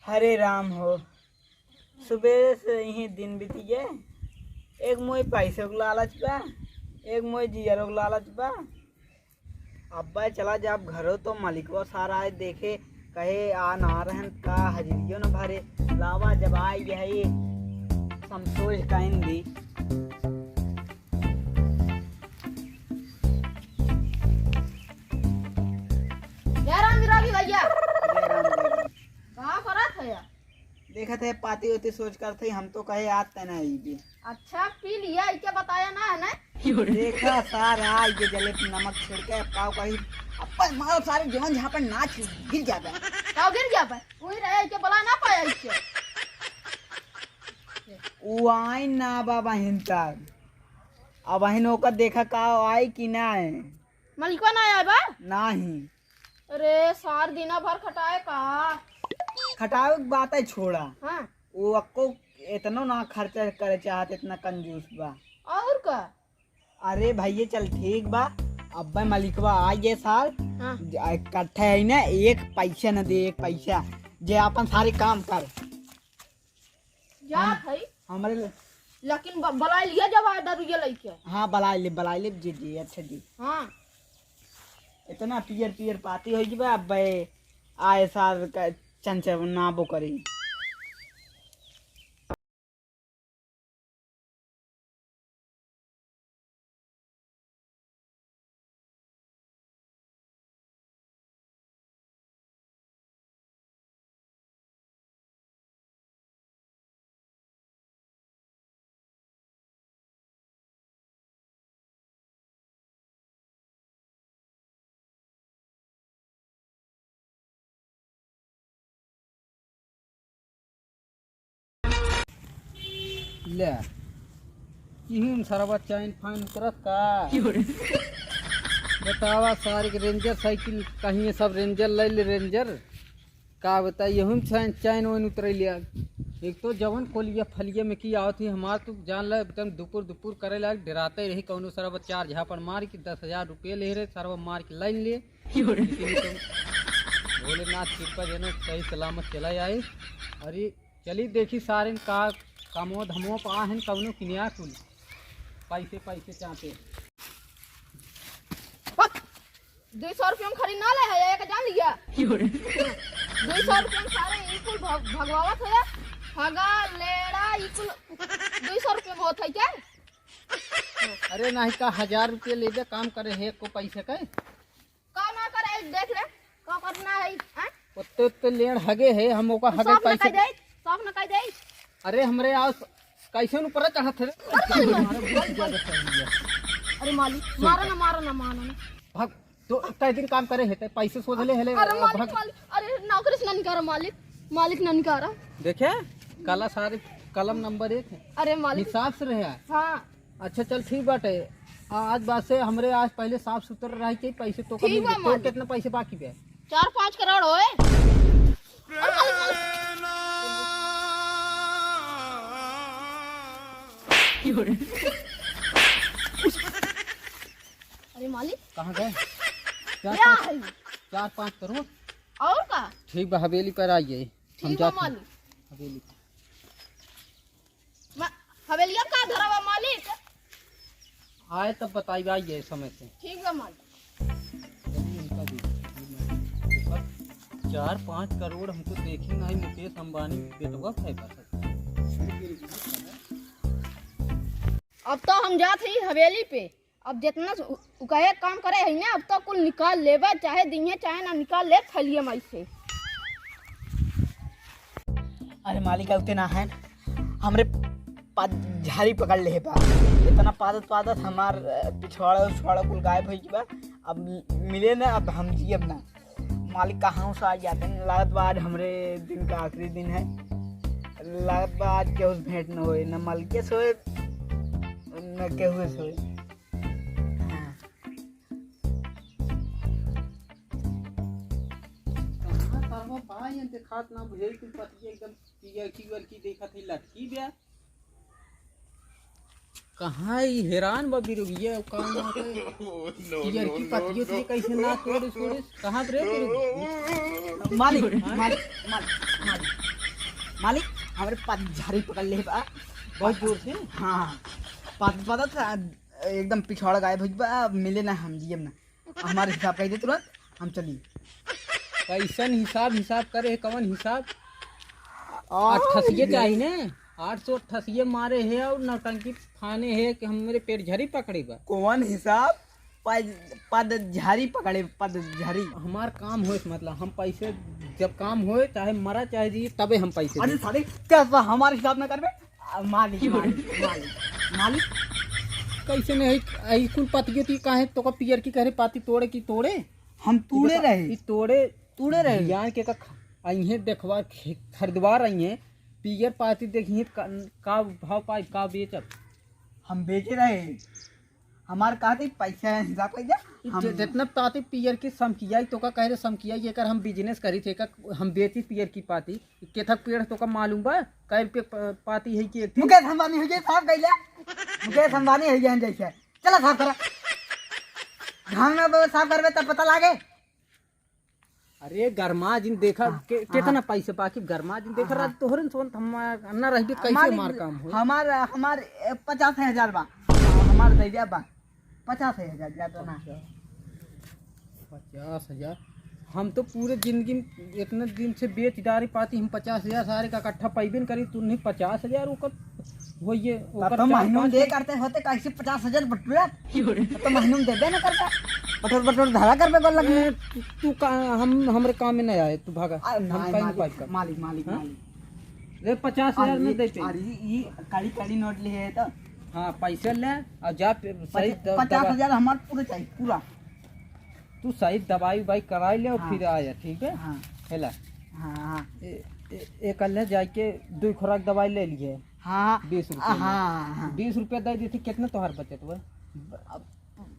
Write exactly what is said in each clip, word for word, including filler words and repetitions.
हरे राम हो, सुबेरे से इहीं दिन बीतिये। एक मोय पैसे को लालच बा, एक मोय जियरो को लालच बा। अब्बा चला जाब घरो तो मलिकवा सार आए देखे, कहे आ ना रहन का हजरियो न भरे। लावा जब आए यही समसोज कइन दी। जय राम जी रवि भैया। जय राम जी। का करत है यार? देखत है पाती होती सोच करत है, हम तो कहे आज तना अइबे। अच्छा पी लिया, इके बताया ना है ना? देखा सार आइगे जले नमक छिड़के, पाव कही अब्बा मारो सारे जवन झापड़ नाच गिर जाबे। का गिर जाबे? वही रहे, इके बला ना पाया इके। उ आई ना बाबा हिन तक। अब हिन ओकर देखा का आई कि ना है। मलिकवा ना आए बा? नाही। अरे सार दिना भर खटाए का? खटावे के बात है छोड़ा। हाँ। वो अक्को इतनो ना खर्चा करे चाहत, इतना कंजूस बा। और का? अरे भैया चल ठीक बा, अब्बे मलिकवा आ ये साल। हाँ। ज-, इकट्ठे है ना, एक पैसा न दे, एक पैसा। जे अपन सारे काम कर। जात हम, है। हमरे ल- लेकिन ब-, बलाई लिया जब आ डरुइया लइके। हाँ, बलाई ले, बलाई ले, जी, जी, अच्छा जी। हाँ। इतना पियर, पियर पाती होइ गई बा, अब बे आए साल का चंचल ना बो करी। ले, इही में सरवा चैन फाइन उतरत का? बतावा, सारे के रेंजर साइकिल कहीं सब रेंजर ले ले, रेंजर। का बताई, यहू में चैन, चैन वैन उतरे लिया। एक तो जवन कोलिया फलिया में की आवत ही, हमार तो जान ले, एकदम दुपुर दुपुर करे लाग, डराते रही, कौनो सरवा चार झापड़ मार के दस हजार रुपये ले रहे, सरवा मार के लाइन ले। लेकिन ई तो भोलेनाथ कृपा जनो सही सलामत चला आए। अरे चली देखी सारे का कमो धमो पा हन कवनो किनिया कुल। पैसे, पैसे चाहते। पक! दुई सौ रुपया में खरीद ना ले है, एक जान लिया। दुई सौ रुपया में सारे ई कुल भग-, भगवावत है। हगा, लेड़ा, ई कुल दुई सौ रुपया में होत है क्या? अरे नाही का, हजार रुपया ले दे, काम करे है को पैसे का। का ना करे, देख ले, का करना है, हैं? उत्ते, उत्ते लेड़ हगे है, हम ओका हगे साफ न कह पैसे दे, साफ न कह दे। अरे हमरे आज कैसे ऊपर चढ़त है रे? अरे मालिक, मालिक, मालिक। अरे मालिक, मारा ना, मारा ना, मारा ना। भाग, तो कई दिन काम करे है, ते पैसे सोच ले हले, अरे मालिक, भाग। मालिक, अरे नौकरी से ना निकारा मालिक, मालिक ना निकारा। देखे, काला सारे कलम नंबर एक है। अरे मालिक। हिसाब से रहे। हाँ। अच्छा चल ठीक बाटे। आ, आज बाद से हमरे आज पहले साफ सुथरा रहे के पैसे तो ठीक बा, तो मालिक। कितना पैसे बाकी बे? चार पाँच करोड़ होए। अरे मालिक। कहाँ गए? चार क्या पाँच, है? चार पाँच करोड़। और का? ठीक बा, हवेली पर आइए। हम ठीक बा जाते हैं। मालिक। हवेली पर। मा-, हवेलिया का धरा बा मालिक? आए तब बताई बा ये समय से। ठीक बा मालिक। चार पाँच करोड़ हमको देखी नहीं, मुकेश अंबानी बेटवा है बस। अब तो हम जात ही हवेली पे। अब जितना उ, उ कहे काम करे है ना, अब तो कुल निकाल लेबे, चाहे दिए चाहे ना, निकाल ले फैलिए माई से। अरे मालिक, अउते ना है, हमरे पा-, झाड़ी पकड़ ले बा। इतना पादत पादत हमार, अ, पिछवाड़ा उछवाड़ा कुल गायब होइ गई बा। अब मिले ना, अब हम जियब ना। मालिक कहाँ से आ जाते हैं, लागत बा आज हमरे दिन का आखिरी दिन है। लागत बा आज केहू से भेंट न होए, न मालिक से होए, न केहू से होए। हाँ। कहाँ सरवा बा, ये देखात ना, बुझाई कुल पतिया एकदम पियर की वर की देखत है, लटकी बे। कहाँ ई हैरान बा बिरुगिया, कहाँ ना के पियर की पतिया तुझे कैसे ना तोड़े, छोड़े, कहाँ रे बिरुगिया? मालिक, हाँ? मालिक, मालिक, मालिक। मालिक, हमरे पतझड़ी पकड़ ले बा। बहुत जोर से? हाँ, पत-, पता था, एकदम पिछवाड़ा गायब हो बा, मिले ना हम जियम ना। हमारे हिसाब कह दे तुरंत, हम चली। कैसन हिसाब, हिसाब करे है, कवन हिसाब? आ, अट्ठासीए ये चाहिए ने, आठ सौ अट्ठासीए मारे है और नौटंकी फाने है कि हमरे पेट झरी पकड़े बा। कौन हिसाब? पद, पद झरी पकड़े, पद झरी। हमार काम होए से मतलब, हम पैसे, जब काम होए, चाहे मरा, चाहे जी, तबे हम पैसे अरे देब। सारे, क्या सा हमारे हिसाब में करबे? आ, मालिक, मालिक, मालिक, मालिक। कैसे नहीं, आई कुल पतियो ती काहे तोका पियर की कह रहे, पाती तोड़े की तोड़े? हम तूड़े ई तो रहे। ई तोड़े, तूड़े रहे। बियान के का ख-, अइहें देखवा खे-, खरीदवा रही हैं, पियर पाती देखिए का, का भाव पाई, का बेचब? हम बेचे रहे। हमार कहते पैसा हिसाब कर जा। ई हम जे-, जितना पाती पियर की समकियाई, तोका कह रहे समकियाई, एकर हम बिजनेस करी थे, एकर हम बेची पियर की पाती। केथक पेड़ तोका मालूम बा, कै रुपये प-, पाती है कि एक थी? मुकेश अंबानी हो गए, साफ कैले। मुकेश अंबानी हो गए जैसे। चला साफ करा। घाम में साफ करबे तब पता लागे। अरे गरमा जिन देखा हाँ, के, हाँ। कितना पैसे बाकी गरमा जिन देखा हाँ। रात तोहरे सोन हम ना रहबे कैसे हमारी, हमार काम हो? हमार, हमार, ए, पचास हजार बा। हमार दे दिया बा। पचास हजार ज्यादा ना। अच्छा। पचास हजार। हम तो पूरे जिंदगी में इतने दिन से बेच डारी पाती, हम पचास हजार सारे का इकट्ठा पैबे न करी, तू नहीं पचास हजार ओकर होइए, तब ओकर तो चार महीनों पाँच दे करते होते कैसे पचास हजार बटुआ? तब तो महीनों में देबे न करता। बटोर, बटोर धरा करबे गोल लगे। ए, तू, तू का, हम, हमरे काम में नहीं आए, तू भागा। आ, हम नहीं, कहीं मालिक, पाइब कर। मालिक, मालिक, हाँ? मालिक। रे, पचास हजार अरे, में देते। अरे, ये कड़ी, कड़ी नोट लिए है तो। हाँ, पैसे ले और जा पे-, सही पच-, द-, पचास हजार हमार पूरे चाहिए, पूरा। तू सही दवाई उवाई कराई ले और हाँ। फिर आया, ठीक है? हाँ। हेला। हाँ, हाँ। ए, ए, ए, कल ले जाके दो खुराक दवाई ले लिए। हाँ, हाँ। बीस रुपया हाँ, में। हाँ, हाँ। बीस रुपया दे देती, कितना तोहार बचत हुआ? अब,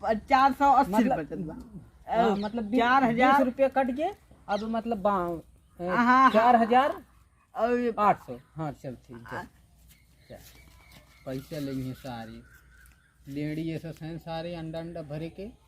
अब चार सौ अस्सी मतलब, रुपया बचत बा। हाँ, अब मतलब बीस, चार हजार। बीस रुपया कट के, अब मतलब बा-, ए, हाँ, हाँ। चार हजार और आठ सौ। हाँ, चल ठीक है। आ- चल। पैसा लेंगे सारे। लेड़ी ऐसा सैन सारे अंडा, अंडा भरे के।